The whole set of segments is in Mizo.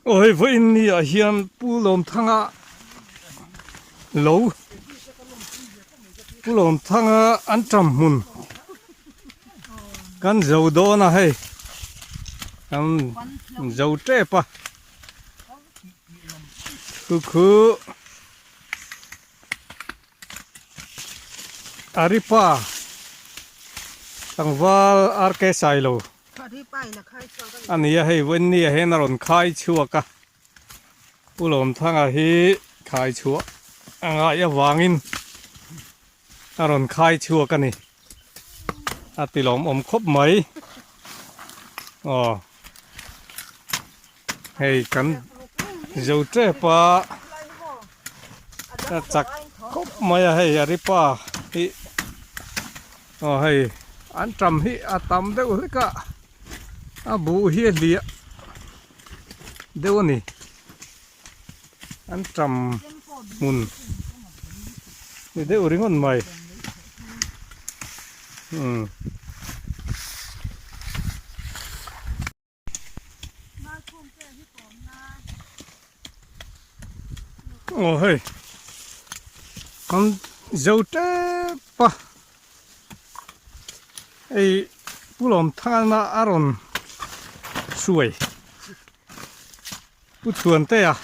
Aw hei vawiin ni ah hian Pu Lawmthanga lo Pu Lawmthanga an ṭam hmun kan zo dawn a hei kan zo ṭep a khu khu Aripa tlangval RK Sailo A ni a, hei Wendy-a hian a rawn khai chhuak a, Pu Lawmthanga hi khai chhuah a ngai avangin a rawn khai chhuak a ni. A ti lawmawm khawp mai. Aw hei kan zo tep a, a chak khawp mai a hei Aripa hi. Aw hei an tam hi a tam deuh hlek a a buh hi a hliah deuh a ni an tam hmun ni deuh ringawt mai umm. Aw hei kan zo tep a hei Pu Lawmthana a rawn hruai Pu Chhuantea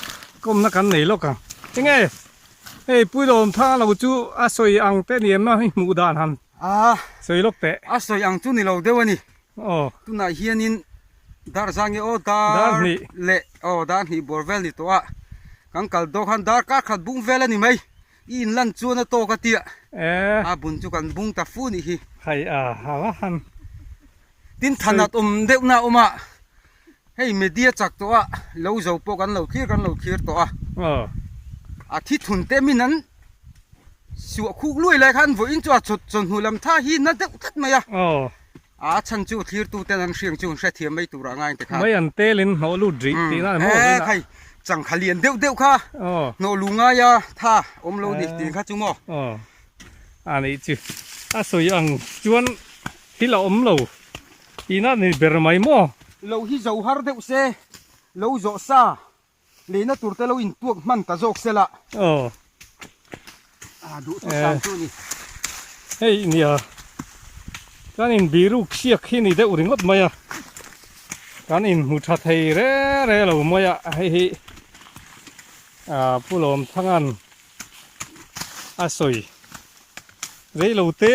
kawmna kan nei lawk ang enge hei Pu Lawmthana lo chu a sawi ang te ni em a hei hmuh dan han sawi lawk teh a sawi ang chu ni lo deuh a ni. Aw. Tunah hianin dar zang nge aw dar leh aw dar hnih bawr vel ni tawh a kan kal dawk khan dar kar khat bung vel a ni mai i in lan chuan a tawk a tia a bun chu kan bung ta fu nih hi. Hei a ha va han. Tin thanat awm deuh na awm a hei media chak tawh a lo zo pawh kan lo thlir kan lo thlir tawh a a thi thun te min an suah khuk luai lai khan vawiin chu a chawhnu lam tha hi na deuh tlat mai a. A chhan chu thlirtu ten an hriang chu an hrethiam mai turah ngai ang tikhan. Mai an telin hnawh lut rih tihna a ni maw vawiinah. Khai changkha lian deuh deuh kha hnawh lu ngaia tha awm lo ni tih kha chu maw. Aw a nih chu a sawi ang chuan thil a awm lo tihna a ni ber mai maw. Lo hi zo har deuh se lo zawh sa Leina tur te lo intuak hman ta zawk se la. Aw. A duh chu sang chu ni. Hei nia kan in biruk siak hi ni deuh ringawt mai a. Kan in hmu tha thei re re lo mai a hei hi a Pu Lawmthanga'n a sawi rei lo te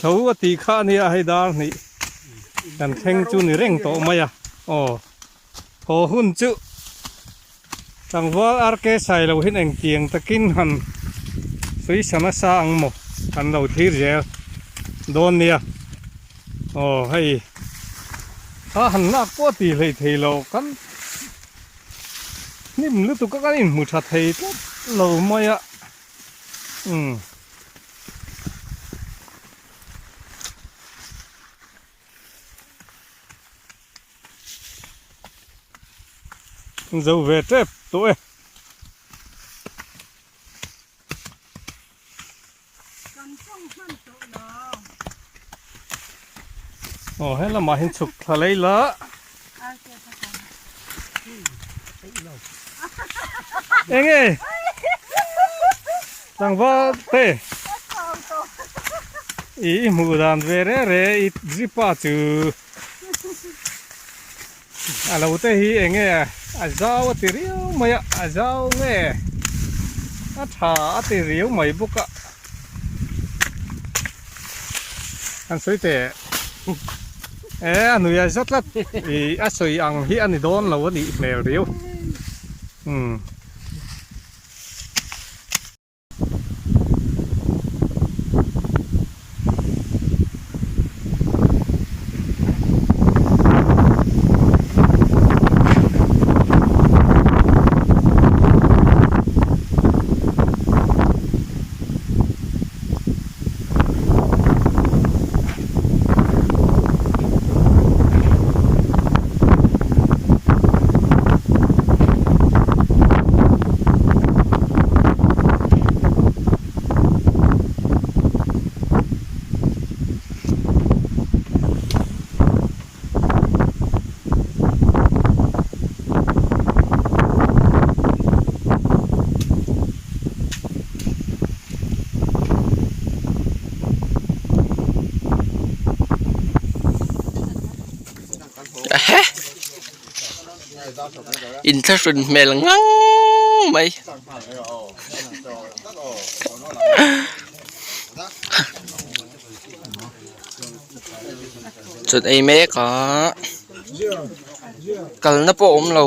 tho a tih kha a nia hei dar hnih kan thleng chu ni reng tawh mai a aw. Thaw hun chu tlangval RK Sailo hian engtiang takin han sawi sa nasa ang maw kan lo thlir zel dawn nia. Aw hei kha han lak pawh a ti hlei thei lo kan hnim lutuk a kan inhmu tha thei tlat lo mai a umm. Zo ve tep tawh e. Aw he lamah hian chhuk thla lei la. Enge tlangval te i hmuh dan ve re re i zipa chu. A lo te hi eng nge a zau a ti riau mai a, a zau nge a tha a ti riau mai bawk a. An sawi teh e a nui a za tlat ih a sawi ang hi a ni dawn lo a nih hmel riau umm. Inthlahrun hmel ngang mai. Chawt ei mek a kalna pawh a awm lo.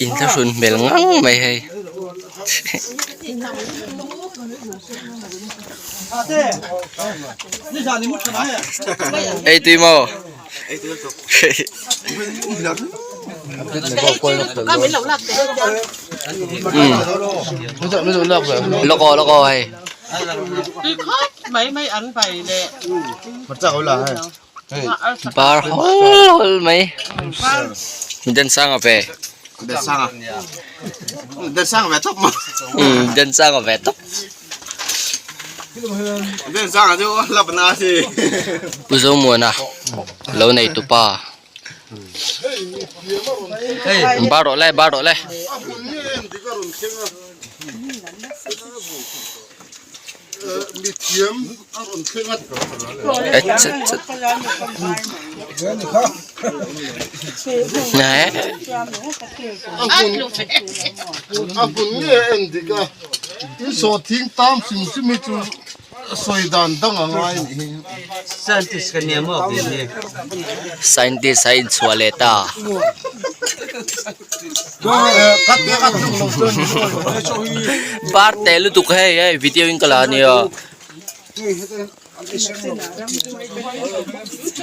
Inthlahrun hmel ngang mai hei. Ei tui maw? Lawk aw lawk aw hei. Bar hawl hawl mai. Dansanga ve. Dansanga. Dansanga ve tawp ma. Dansanga ve tawp. Dansanga chu lap na si. Pu Zomuana lo nei tupa. Bar rawh le bar rawh le. A hmun nge a en dik a, in sawhthing tam hrim hrim hi chu sawi dan dang a ngai a nih hi. Scientist ka nia maw tih hi. Scientist a inchhuah leh ta. Bar teh lutuk hei hei video in ka la ania.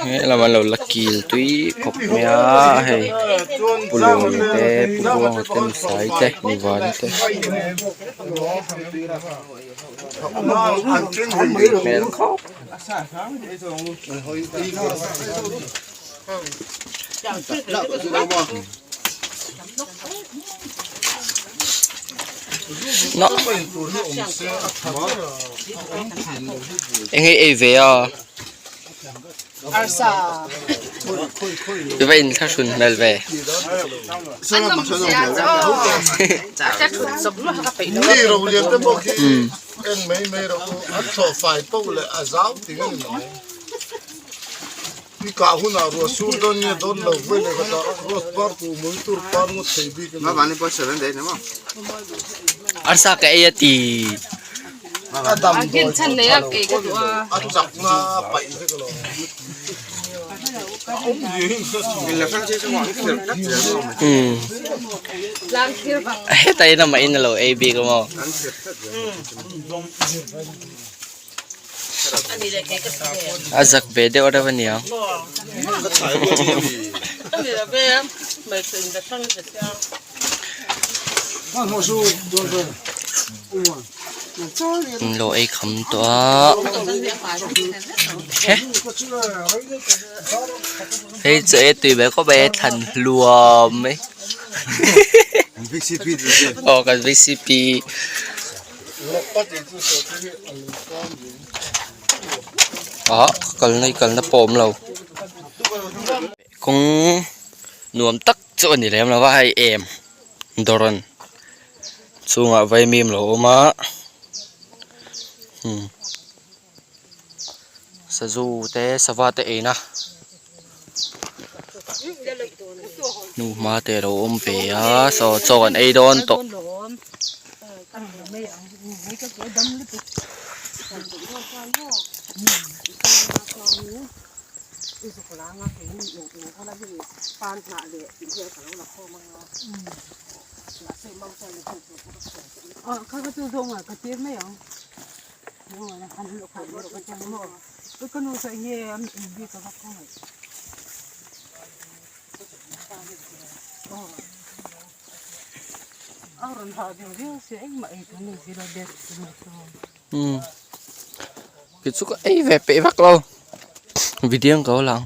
He lam an lo la kil tui khawp mai a hei pu Lawma te pu Buanga te Nusai te Nuvani te hmel khawp. Eng ei ve a i va inthlahrun hmel ve I kah hunah ruah sur dawn nge dawn lo vawi leh khatah rose par kuh mui tur par ngawt thei bik a ni. Arsa ka ei a ti. A damdawi pawh tha lo a chakna a paih vek alawm. A awmzia hi in hre thin. Heta in amah in a lo ei bik a maw. A zak ve deuh reuh a niang. An lo ei kham tawh a hei chaw ei tui ber khawp mai a thlan hluam mai aw kan vcp. Ah kalna hi kalna pawh a awm lo kawng nuam tak chu a ni lem lo va hei em dawrn chhungah vaimim a lo awm a umm sazu te sava te eina hnuhma te a lo awm ve a saw chaw an ei dawn tawh. Kei chu ka ei ve peih vak lo video ang ka awl ang.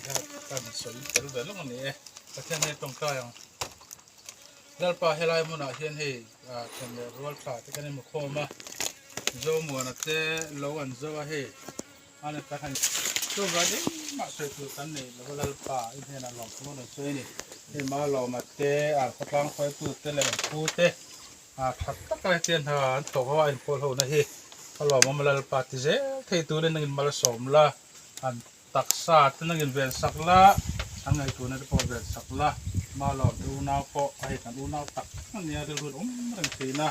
kha kan sawi tel ve lawk a ni e. Pathian hi a tawngtai ang. Lalpa helai hmunah hian hei then leh rual tha te kan inhmukhawm a, Zomuana te lo an zo a hei an attack a ni. Chuvang engmah sawi tur kan neih lo a Lalpa i hnenah lawmthu a rawn sawi a ni. Hei Malawma te, khawtlang hruaitu te leh an phu te tha taka hetiang hna an thawk ho a inpawl ho na hi ka lawmawm a Lalpa ti zel thei turin nangin malsawm la an Taksa te nangin ven sak la, an ngaihtuahna te pawh ven sak la, Malawm te unau pawh a hei kan unau tak tak a nia, rilru in awm reng thin a,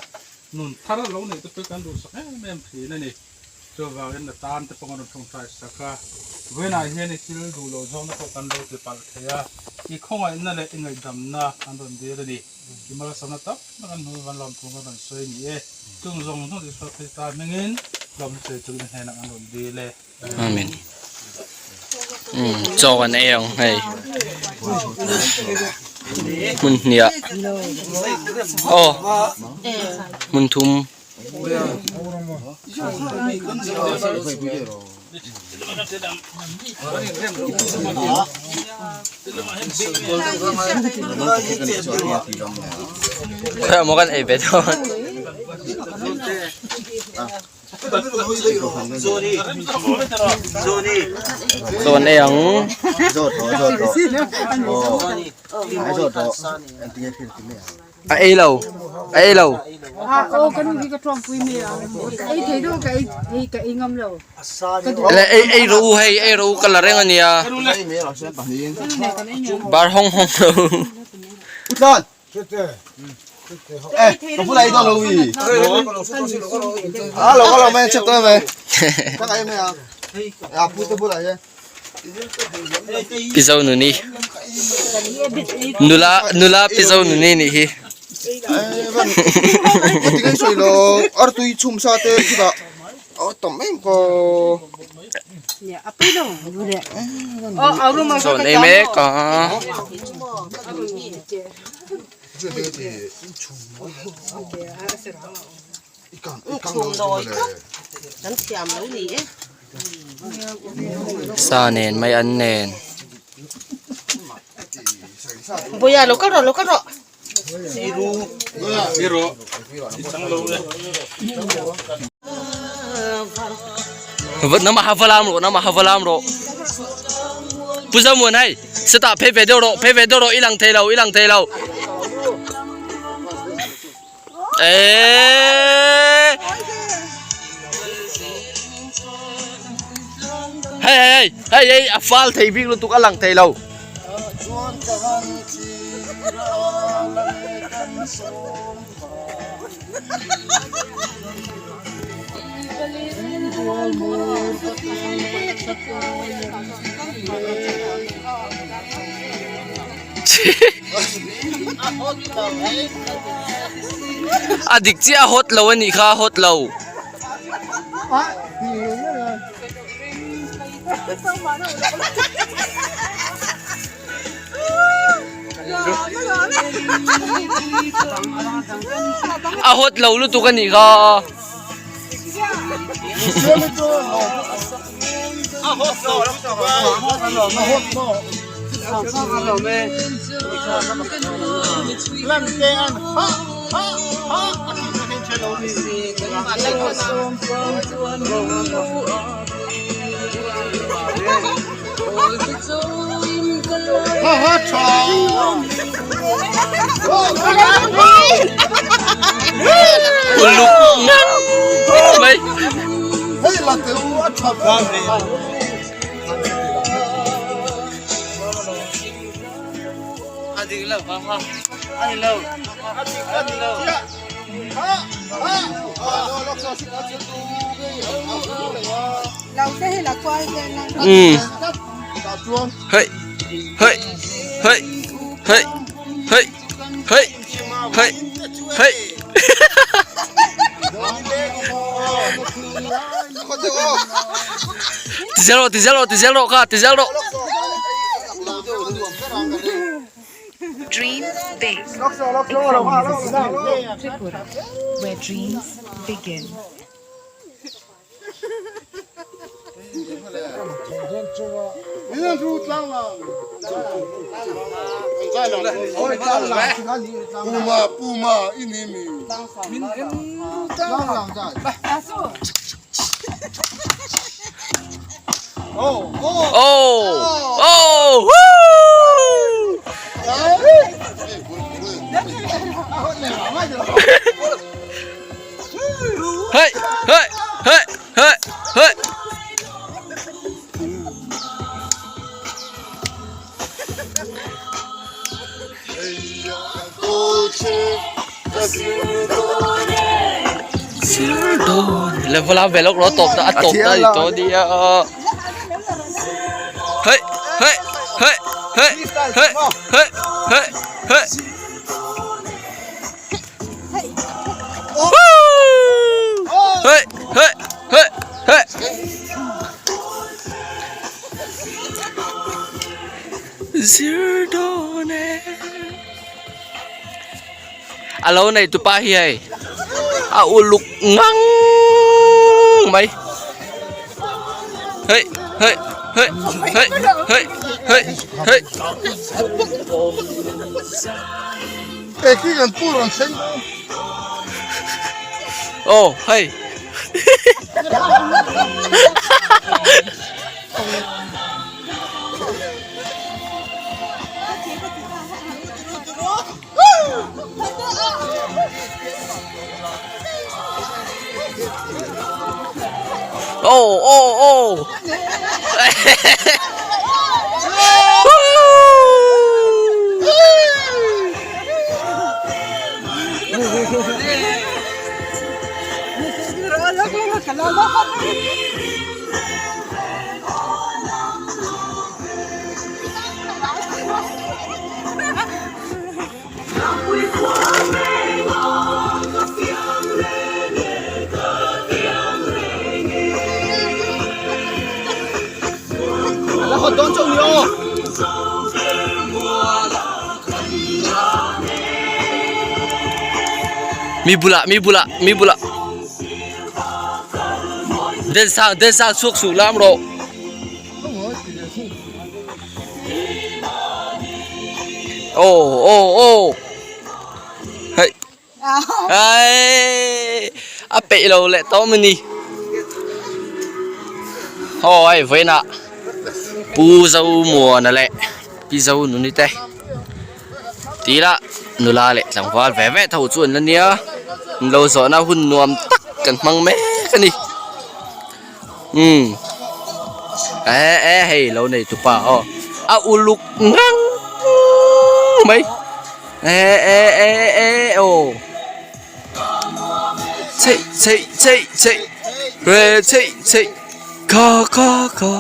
nun thar lo neih te pawh kan duhsak em em thin a ni. Chuvangin na tan te pawh kan rawn tawngtai sak a, vawiinah hian i thil duh loh zawngna pawh kan lo ti palh thei a, i khawngaihna leh i ngaihdamna an rawn dil a ni. I malsawmna tam tak an hnu van lawmthu kan rawn sawi a ni e. Chung zawng zawng Isua Krista hmingin lawmna sawi chungin hnenah an rawn dil e. Amen. Chaw kan ei ang hei. Hmun hniah. Aw. Hmun thum. Khawiah maw kan ei ve dawn. Chaw an ei ang. A ei lo a ei lo. Le ei ei rawh u hei ei rawh u ka la reng a nia. Bar hawng hawng lo. Pi Zonuni nula nula Pi Zonuni nih hi. Chaw an ei mek a. Sa nen mai an nen. Nama ha valam rawh nama ha valam rawh Pu Zamuan hei sitah phei ve deuh rawh phei ve deuh rawh i lang thei lo i lang thei lo eeeee hei hei hei hei a fal thei bik lutuk a lang thei lo. A dik chiah a hot lo a nih kha a hot lo. A hot lo lutuk a nih kha. Uluk ngang mai. Ừ. Hei, hei, hei, hei, hei, hei, hei, hei. Ti zel rawh, ti zel rawh, ti zel rawh kha, ti zel rawh. Dream big. Tripura, where dreams begin. Puma Puma i ni mi. Oh! Oh! Woo! Hey! Hey! Hey! Hey! Hey! Level up velok ro tawp ta a tawp ta ni tawh nia hey hey hey hey hey hey hey hey hey hey hey hey Zir dawn e A lo nei tupa hi hei a uluk ngang mai hei hei hei hei hei hei hei Eki kan pu rawn thleng Aw hei Aw aw aw Mi bulah mi bulah mi bulah Densang densang chhuak suh lam rawh. Ô ô ô Hei Hei A peih lo leh tawh maw ni Aw hei vawiinah Pu Zomuana leh Pi Zonuni te tih lah nula leh tlangval ve ve tho chu an la nia an lo zawhna hun nuam tak kan hmang mek a ni. Umm eh eh hei lo nei tupa aw a uluk ngang mai eh eh eh eh aw chheih chheih chheih chheih re chheih chheih kha kha kha.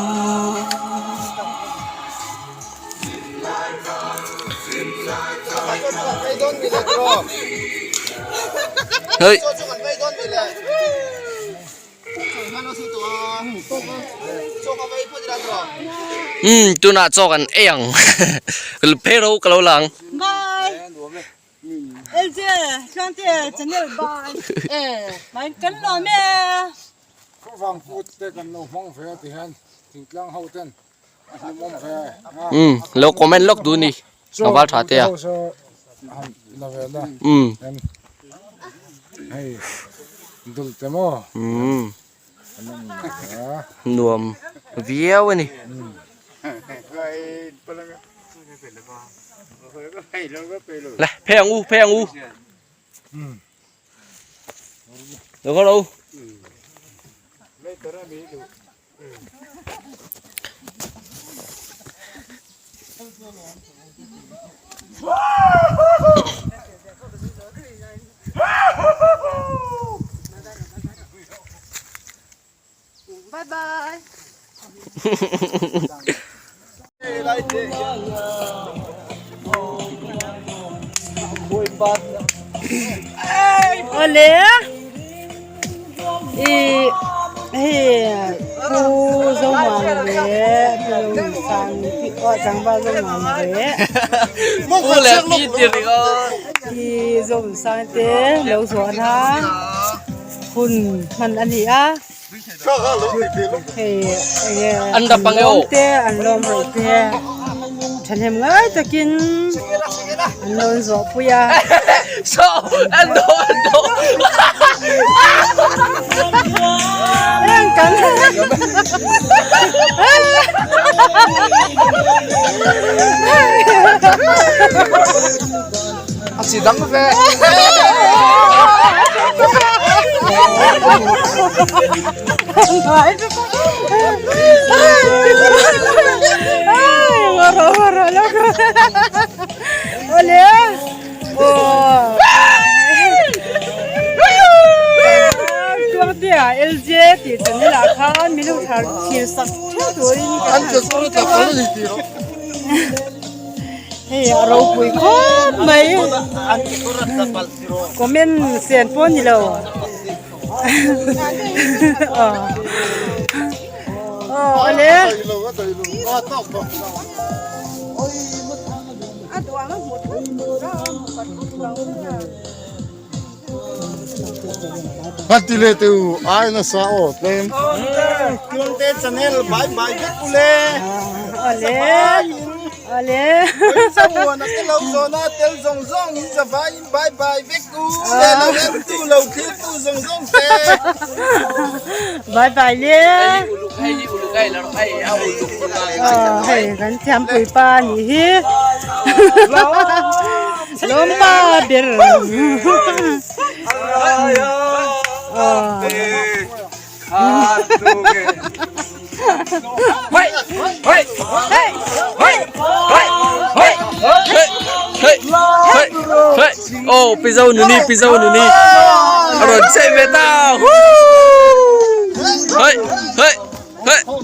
Hei. Umm tunah chaw kan ei ang phei ro ka lo lang. Bye. LJ Tlangte channel bye. Mai kan lo me. Khawvang put te kan lo hmang ve a ti hian thingtlang ho ten a hlimawm ve a. Umm lo comment lawk duh ni tlangval tha te a. Umm. Hei dul te maw. Umm nuam viau a ni. Le phei ang u phei ang u. Được không đâu? Bye bye. Awle i hei pu Zomuana leh pu Lungsang aw tlangval Zomuana leh Pu leh pi ti ringawt. Pi Zomunsang te lo zawhna hun hman a ni a. Hei enge An rap ang e aw. lawm te an lawm reuh te thahnem ngai takin an lo zawh pui a. So an do an do. Heng kan A chi dang ve. LJ tih channel ah khan min lo thar thlir sak theuh turin kan han Hei a ropui khawp mai comment sen pawh ni lo aw awle Hati le te u ai na sa o tlem. Tuante channel bye bye vek ule. Ole. Ole. Samuan a te lo zona tel zong zong in zavai in bye bye vek u. Le lo em tu lo thlir tu zong zong te. Bye bye le. Hei kan thiam pui pa ni hi. Lawm pa ber. Oh, pi dâu nữa đi, pi dâu nữa đi. Rồi chạy về tao. Hey, hey, hey. Oh,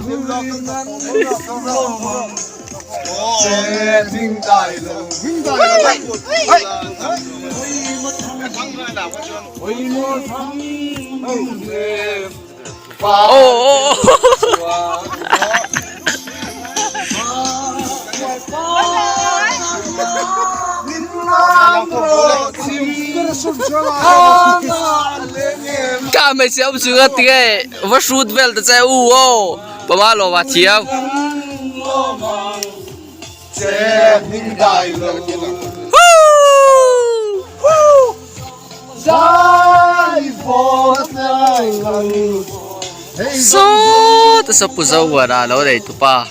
oh, oh. Cả mấy xe ông sướng thì vắt sút về là chạy u ô. Bà má lo bà chiếu. So, ta sa puzaw wala lo dei tu pa.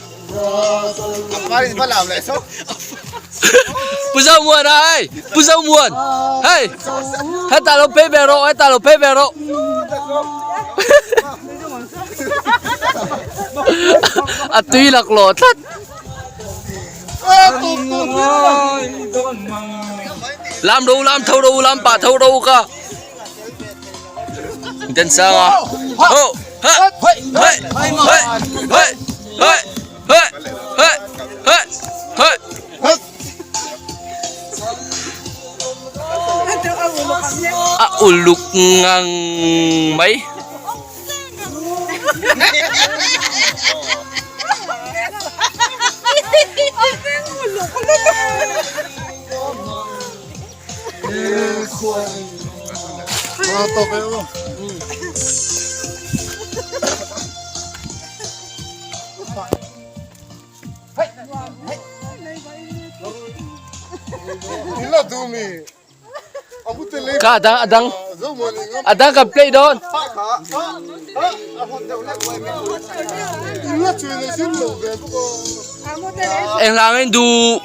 Puzaw muan ai, puzaw muan. Hey, hết ta lo pe bero, hết ta lo pe bero. A tui lạc lộ thật. Làm đâu làm thâu đâu làm bà thâu đâu cả. Tên sao à? Ô, hey, hey, hey, hey, hey, hey, hey, hey, hey. A uluk ngang mấy. Ka adang adang adang kan play don. Em làm anh đủ.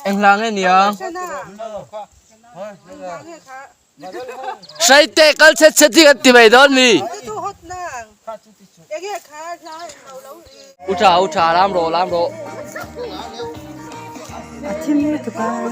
Em làm anh nhá. Say tệ cái chết chết đi cái tìm mày đó mi. U trà u trà làm đồ làm đồ. A thim lutuk a.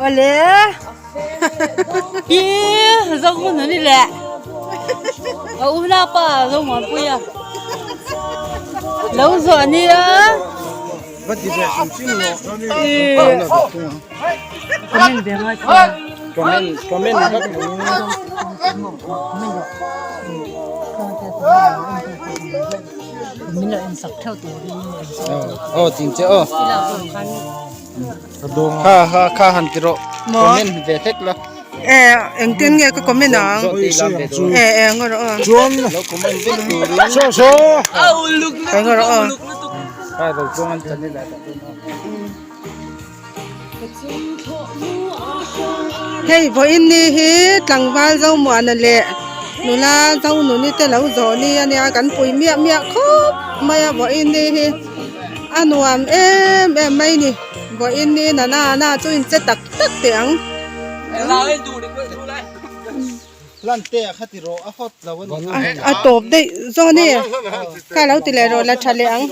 Awle Ih Zohmun ani le A u pa Zomuanpui a lo zawh ania Comment ve ngai thei a. Comment comment vak lo. Min lo en sak theuh turin Aw ting che aw. Kha kha kha han ti rawh. Comment ve hlek la. E engtin nge ka comment ang? E e ngaw rawh aw. Chuan Lo comment vek turin. So so. Ngaw rawh aw. Kha lo chuan an channel ah. Hei vawiin ni hi tlangval Zomuana leh nula Zonuni te lo zawh ni a nia kan pui miah miah khawp mai a vawiin ni hi a nuam em em mai ni vawiin ni nana na chu in che tak tak teh ang. A tawp daih zawk a ni ka lo ti leh rawh la tha leh ang.